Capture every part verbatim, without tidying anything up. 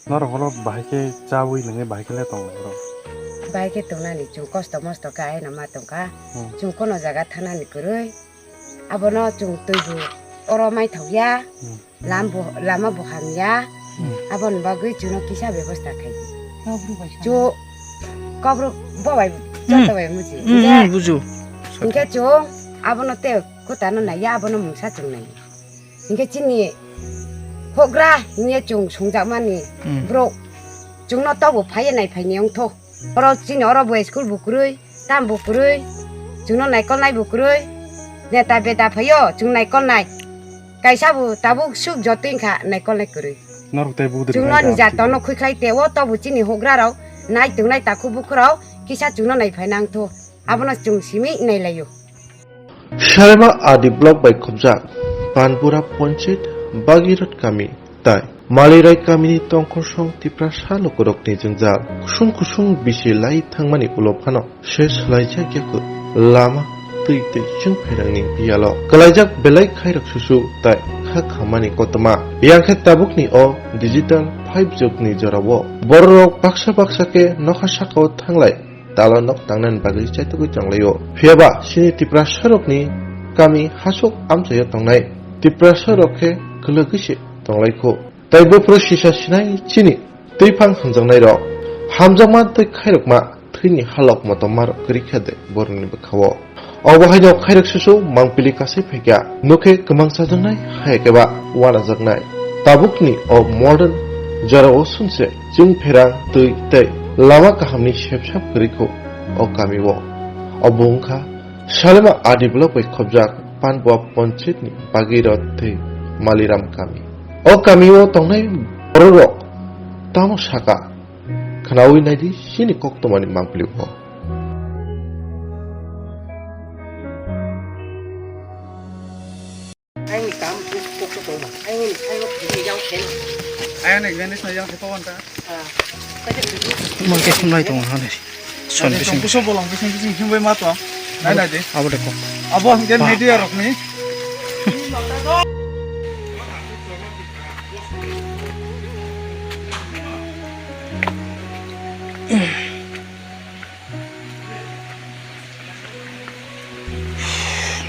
Norok oro bahai khe chawi nungwi bahai khe le tong lai oro. Bahai khe tongnani chwng kosto mosto khe aino ma tongkha. Hmm. Chwng kono jaga thanani kwrwi. Abono chwng twibo oro maithok ya. Hmm. Lam bo, lama bo hamya. Hmm. Aboni bagwi chwngno kisa bebosta khai di. Chwng kobrok bo bai joto bai muji. Hmm, hmm, bujo. Hinkhe chwng abono tei kwtano naiya, abono mungsa chwng naiya. Hinkhe chini hogra hinkhe chwng songjakmani borok chwngno tobo phaiya nai phaini wngtho. Oro chini oro bo school bo kwrwi, tam bo kwrwi, chwngno naikolnai bo kwrwi. Neta beta phaio chwng naikolnai. Kaisa bo tabuk suk jotoi wngkha naikolnai kwrwi. Norok tei budri chwngno nija tono khuikhlai teo tobo chini hograrok nai tongnai takhuk bukhurok kisa chwngno nai phaina wngtho. Abono chwng simi nailaio. Salema A D block bai khobjak Panbura Ponchit Bagirot kami tai Malirai kamini tongkosong Tiprasa lukurokni jwngjal kusung kusung bisi lai thangmani ulo phano se swlaijakya kho lama twi tei chwng phairangni biyalo kwlaijak belai khairok susu tai kha khamani kotorma. Yang khe tabukni o digital five jugni jorao bororok baksa baksa khe nokha sakao thanglai talo nok tangnani bagwi chaitugwi tonglaio. Phiyaba chini Tiprasarokni kami hasuk amchaio tongnai Tiprasarok khe kwlwgwi se tonglaikho. Tai buphuru sisa sinai chini twiphang hamjaknairok, hamjakma tei khairokma thwini halok motommarok kwrwi kha de borokni bwkhao. Obo haino khairok susu mangpili kasai phaikha, nokhe kwmang chajaknai, haya khe ba wanajaknai. Tabukni o modern jorao sumse chwng pherang twi tei lama kahamni sepsap kwrwi kho o kamio. Obo wngkha Salema A D block bai khobjak Panbua Ponchitni Bagirot tei Maliram kami. O kamio tongnai bororok tamo saka? Khnaui naidi chini koktwmani mangpili o. Ayang ni kam kok kok kok. Ayang ni ayang ni yang ken. Ayang ni yang ni yang ken. Mangke khumlai tongo hwnwi. Son bising. Buso bolong bising bising himbai ma to. Nai nai de. Abo de kok. Abo hingke media rokni.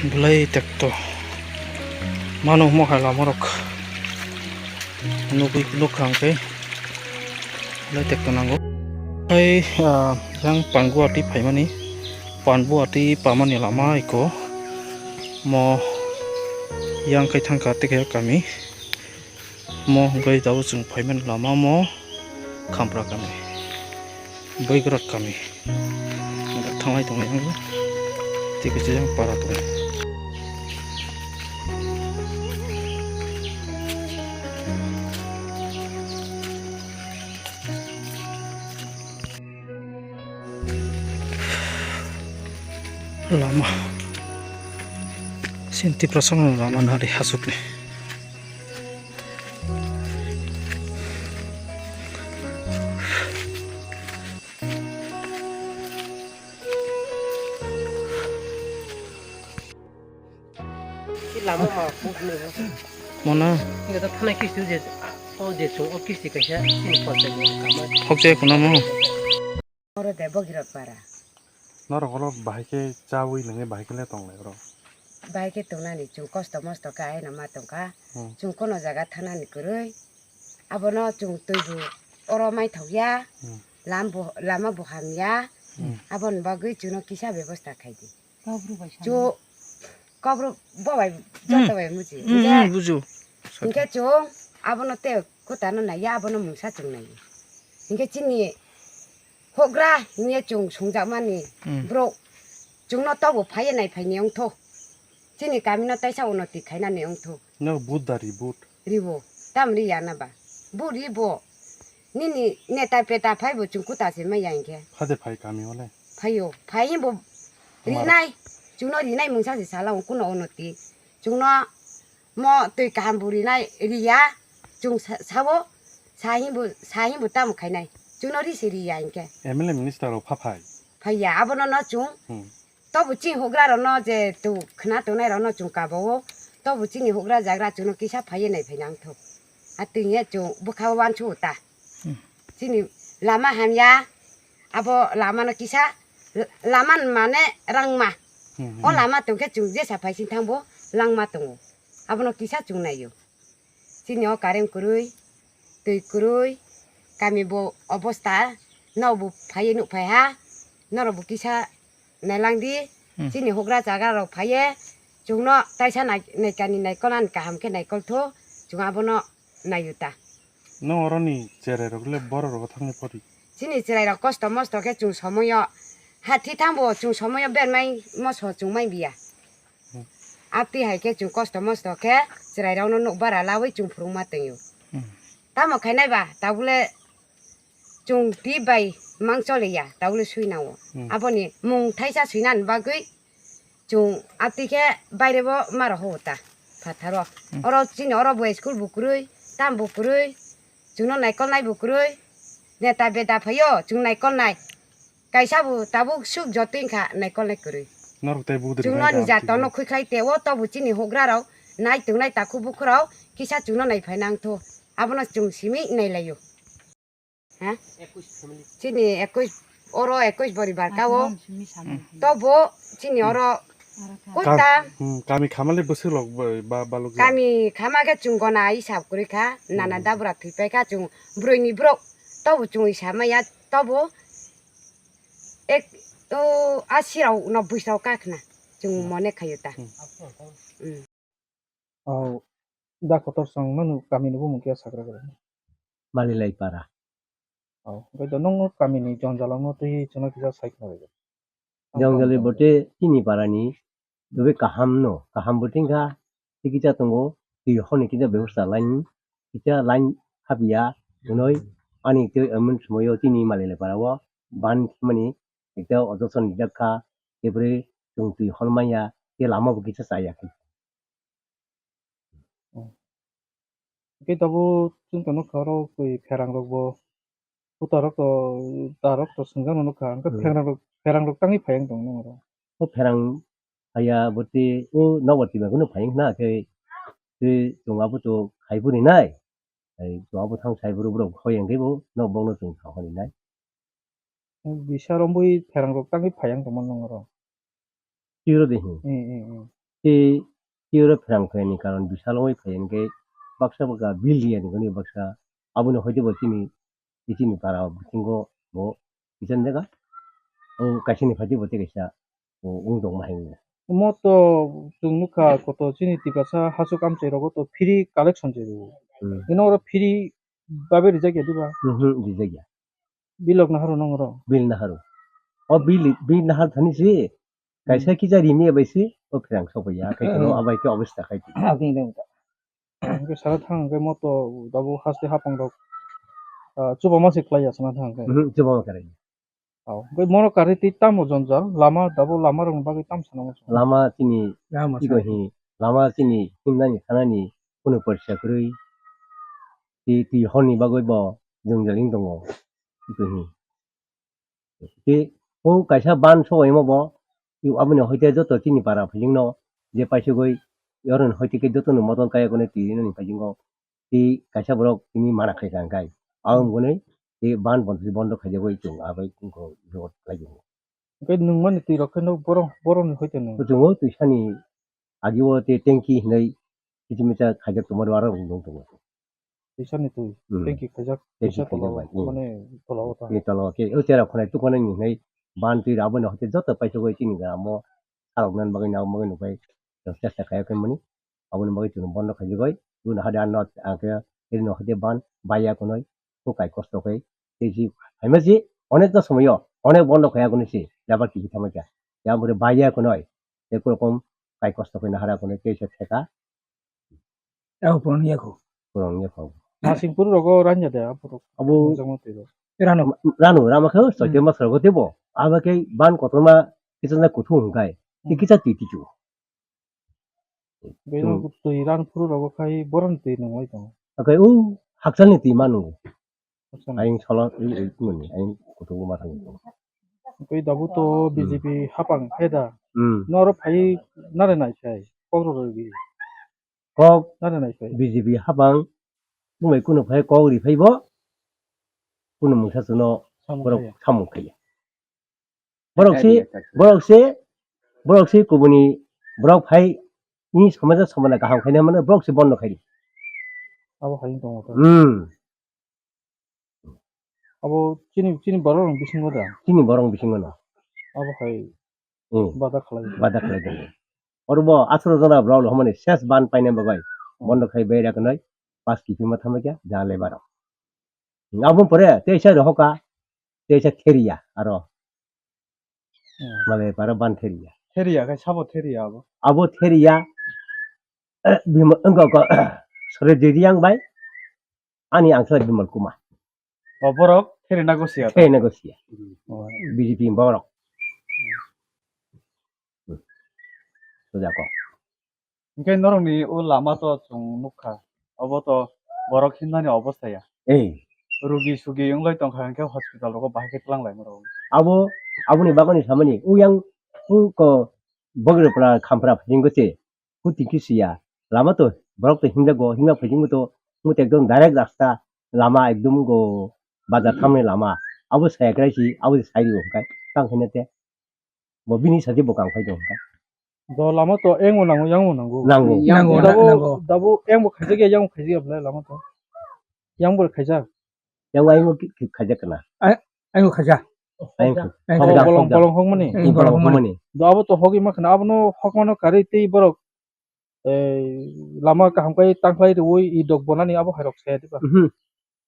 Belai tekto. Mano mohai lamarok. Nugui nukha hwnkhe belai tekto nango. Hai, ah, yang Panguati phaimani, Panguati pamani lama iko. Mo yang khai thangkha tei khe kami. Mo hwnkhe tabuk chwng phaimani lama mo Khampra kami, Boigra kami. Thanglai tongo yang tei kaisa yang para tongo. Lama. Sini Tiprasa no lama nari hasukni. Lama ma, mona. Hokjai kuna mo. Oro de Bogirot para. Norok oro bahai khe chawi nungwi bahai khe le tonglai oro. Bahai khe tongnani chwng kosto mosto khe aino ma tongkha. Hmm. Chwng kono jaga thanani kwrwi. Abono chwng twibo oro maithok ya. Hmm. Lam bo, lama bo ham ya. Hmm. Aboni bagwi chwngno kisa bebosta khai di. Chwng kobrok bo bai joto bai muji. Hmm, hmm, bujo. Hinkhe chwng abono tei kwtano naiya, abono mungsa chwng naiya. Hinkhe chini hogra hinkhe chwng songjakmani borok chwngno tobo phaiya nai phaini wngtho. Chini kamino taisa unoti khainani wngtho. No vote da ri vote. Ribo, tam ri ya na ba. Bo ribo. Nini neta peta phai bo chwng kuta se mai ya hinkhe. Phade phai kami ole. Phaio, phai bo rinai. Chwngno rinai mungsa se sala kuno ono ti. Chwngno mo twi kaham bo rinai riya. Chwng sa-, sabo sahi bo, sahi bo tam khainai. Chwngno ri se riya hinkhe. M L A minister rok pha phai. Phaiya, abono no chwng. Hmm. Tobo chini hogra rokno je tu khna tongnai rokno chwng kabao, tobo chini hogra jagra chwngno kisa phaiye nai phaina wngthok. A twi ya chwng bwkha o wansuk ta. Chini lama hamya, abo lama no kisa, lama mane rangma. Hmm, O hmm. lama tongkhe chwng jesa phaising thangbo langma tongo. Abono kisa chwng naio. Chini o current kwrwi, twi kwrwi, kami bo obosta, no bo phaiwi nuk phaiha, norok bo kisa nailangdi, Hmm. chini hugra chagra rok phaiye, chwngno taisa nai-, naikani naikolani kaham khe naikoltho, chwng abono naiyuta. No oroni cherai rok le borok rok thangni pori. Chini cherai rok kosto mosto khe chwng somoyo, ha thi thangbo chwng somoyo bermai moso chwng mai biya. Hmm. Abtwi hai khe chwng kosto mosto khe cherai rokno nuk bara lawi chwng phwrwngma tongyo. Hmm. Tamo khainai ba, tabule chwng twi bai mang choliya, tabule sui nango. Hmm. Aboni mung thaisa suinani bagwi chwng atwi khe baire bo maro ho ta phatharo. Hmm. Oro chini oro bo school bo kwrwi, tam bo kwrwi, chwngno naikolnai bo kwrwi, neta beda phaio chwng naikolnai. Kaisa bo tabuk suk jotwi wngkha naikolnai kwrwi. Norok tei budri Chwngno nai nija jam tono twi. Khwikhlai teo tobo chini hugra rok nai tongnai takhuk bukhuk rok kisa chwngno naiphai nangtho. Abono chwng simi nailaio. Ha? Chini ekush, oro ekush boribar kao. Tobo chini oro Kam-, kuta. Hmm, kami khamale bwswk lok ba, ba, balok ya. Kami khama khe chwng gona hisab kwrwi kha, nana Hmm. dabra thwi pai kha chwng brwi ni borok. Tobo chwng hisab maya, tobo ek, o, asi rok, nobboi rok kakhna chwng Hmm. mone khayo ta. Hmm. Hmm. Oh, da kotor song no kami ni bumung khe sakra khe. Malilai para. Oh, bai do nung kami ni jonjal no twi chwngno kisa sai khna bai. Jongjali bote chini para ni twi kaham no, kaham bo tingkha, twi kisa tongo, twi honi kisa bebosta line, kisa line hapya, unoi ani twi amun sumoyo chini Malilai para o ban mani ekta ojoson jak kha, tebri chwng twi hon manya, tei lama bo kisa chaya khe. Hwnkhe tabuk chwng tong nukha oro twi pherang rok bo, puta rok to, ta rok to swngjak no nukha, hwnkhe Hmm. pherang rok, pherang rok tangwi phai wng tong nung oro. O pherang phaiya bwtwi o nobar twi bai phano phai wngkha na khe, tei chwng abo to khai phuri nai, tei chwng abo thang sai phuru borok hoi wngkhe bo nok bokno chwng kha hwnwi nai. Bisa romwi pherang rok tangwi phai ang tongma nung oro. Tiro de hin. Hmm, hmm, hmm. Tei tiro pherang phaini karon bisa romwi phai hwnkhe baksa baksa bill riyani hwnwi baksa aboni hoite bo chini, chini para bisingo bo kisa jaga. O kaisani phaidi bo tei kaisa o wng tongma hai wngya. Omo to chwng nukha koto chini Tiprasa hachuk amchai rogo to free collection se rwo. Hmm. Ino oro free babe rijak ya diba? Mhm, rijak ya. Bilok naharo nongro. Bil naharo. O bil, bil nahar thani si. Kaisa Hmm. kisa rimi bai si. O pherang sok ya. Kai kono Hmm. abai ke obista khai. Abini dong ta. Ke sara thang ke moto dabu haste hapang rok. Ah, chuba ma se klai ya sana thang ke. Mhm, chuba ma kare. Au. Ke moro kare ti tamo jonjal. Lama dabu lama rok bagi tam sana mo. Lama chini Lama igo sa. Hi. Lama chini himnani sanani kuno porsa kwrwi. Ti, ti honni bagwi bo jwngjal wng tongo. Twi hi. Ti o kaisa ban sobaimo bo, i aboni hoite joto chini para phailing no je paisugwi yoroni hoite khe joto no modol kaya kone twi rinani phailingo. Ti kaisa borok tini mana khai kha hwnkhe. Aboni ti ban bondo khaijagwi chwng abai wngkho jot khlai tongo. Hwnkhe nwng mani twi rok khe no borok, borok ni hoite nwng. Kuchungo twi sani agi o te tanki hinwi kichimisa khaijak tongmani aro nwng tongo. Twi sani twi, Hmm. tanki khaijak, Tanki twi sa tola khaijak bai, hmm. Mane tola o ta. Twi tola o khe o chera khonai tukuna ni hinwi ban twi rabo no hoite joto paisugwi chini gramo salok nan bagwi nang bagwi nukhai chesta khaijak mani. Aboni bagwi chwng bondo khaijagwi, chwng hade ano ang khe iri no hade ban baiya kunoi, ko kai kosto khe, tei si phaima si onek ta somoyo onek bondo khaiya kunoi si, jaba kihi thangma kya, ya bwrwi baiya kunoi, tei ko rokom kai kosto khe nahara kunoi tei se theka. Abo puroni yakho. Puroni yakho. Masing puru rogo ranya de aborok. Abo Jama twi ro. Rano. Rano, rama khe soite Hmm. mas rogo tebo, abo khe ban kotorma kisa na kuthum hwnkhe, Hmm. kisa twi tichu. Beno Hmm. twi ran phuru rogo khai boron twi nungwi tongo. Oke, u hakchalni twi manu. Hakchalni. Aying solo, i, i, mani, aying kutubu ma thangwi tongo. Twi dabu to Hmm. B J P hapang heda. Hmm. Noro phai nare nai khai, kokro rwi. Kok Nare nai khai. B J P hapang, tumai kunu phai kok ri phai bo. kunu mungsa chuno borok samung khaiya. Borok si, borok si, borok si kubuni borok phai ni somaja somana kaham khaina mano borok si bondo khaidi. Abo hai tongo to. Hmm. Abo chini, chini borok rok bisingo da? Chini borok bisingo no. Abo hai Hmm. Bada khalai. Bada khalai tongo. Oro bo aswk jona borok no hwnmani ses ban paina bagwi bondo khai bai rok nai pas kiphilma thamjakya ja lebar rok. Aboni pore teisa rohoka, teisa theriya aro. Hmm. Malai paro ban theriya. Theriya khai sabo theriya abo. Abo theriya, eh, bima, wngkha ko, sore Diriang bai, ani ang sore Bimal Kuma. O borok theri nago siya. Theri nago siya. Oh. B J P borok. Sujako. Hingke norokni o lama to chwng nukha, obo to borok himnani obostha ya. Ei. Rugi sugi wngwi tongkha hingke hospital rogo bahai khe twlang lai norok. Abo, aboni bagwi samani, uyang, uko, Bogrepra, Khampra, Phatingko se, kuti kisiya. Lama to, borok to himjago, himjak Phatingko to, muti ekdom direct rasta, lama ekdom go, bazar thamni lama. Abo saya krai si, abo sai rio hingkai, tang hine te. Bo bini sadi bo kang phai tong kha. Do lama to eng bo nango, yang bo nango. Nango. Nango, Dabo, nango. Dabo eng bo khaijak ya, yang bo khaijak ya belai lama to. Yang bo khaijak. Yang ai mo ki, ki khaijak kana. Ai, ai mo khaijak. Ai mo khaijak. Ai mo Bolong, khaijak. Bolong hokmani. Ai, bolong hokmani. Do abo to hogwi ma khana, abono hokmano karwi tei borok, eh, lama kaham kai tangkhlai rwi i dok bonani abo hai rok saya diba. Mhm.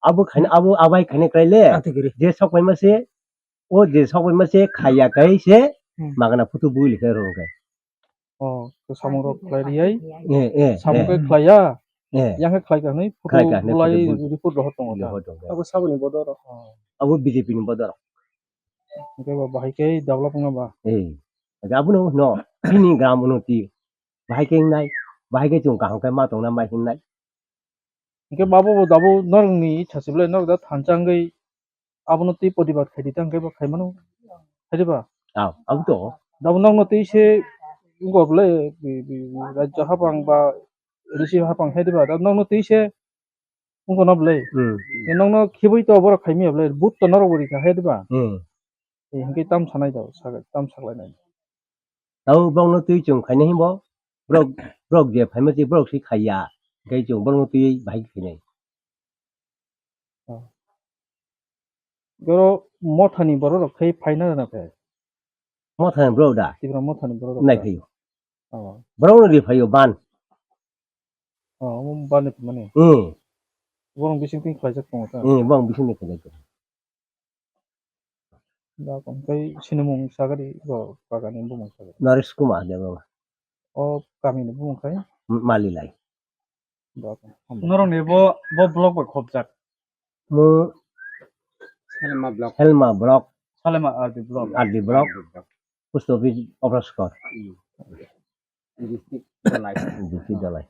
Abo khaina, abo abai khaina krai le. Tangti giri. Je sok pai ma se, O je sokbai ma se khaiya kai se Hmm. magana photo bui likhe rong kai. Oh, to samung rok khlai riyai. Eh, eh, Samung eh. Kai khlaiya. Eh. Yang khe khlai ka hwnwi photo Khlai ka hwnwi bulai photo bui. Report rohor tongo ta. Rohor tongo. Abo saboni bodol rok. Oh. Abo B J P ni bodol rok. Hingke bo bahai khe develop wngna ba. Eh. Abo no no. Bini gram uno ti. Bahai khe nai. Bahai khe chung kaham khe ma tongna mai hin nai. Hingke babo bo dabo norokni ichha se belai norok da thansa wngwi abono twi protibad khaidi ta hingke bo khaimano. Khaidi ba? Ah, abo to. Dabo nokno twi se wngkha belai, bi, bi, bi, rajya hapang ba risi hapang khaidi ba? Dabo nokno twi se wngkha na belai? Hmm. Nokno khibui to borok khaimya belai, but to norok bo rikha khaidi ba? Hmm. Eh, hingke tam sanai da, sa-, tam saklainai. Tabo borokno twi chwng khaina himbo, borok, borok je phaima se borok se khaiya, hingke chwng borokno twi bahai khainai. Oh. Borok mothani borok rok khai phaina rwna khe? Mothani borok da? Tipra mothani borok rok Nai da? Phaio. Oh. Borokno ri phaio ban. Oh, omo ban ni phimani? Hmm. Borok bising twi khlaijak tongo ta? Hmm, borok bising twi khlaijak tongo. Da kon kai sinimung sagari bo kagani bumung sagari. Naresh Kumar de baba. O kami ni bumung kai? M-, Malilai. Da kon. Norok ni bo, bo block bai khopjak. Mo Helma block. Helma block. Salema R D block. R D block. Post office Obraskor. Hmm. District Dalai. District Dalai.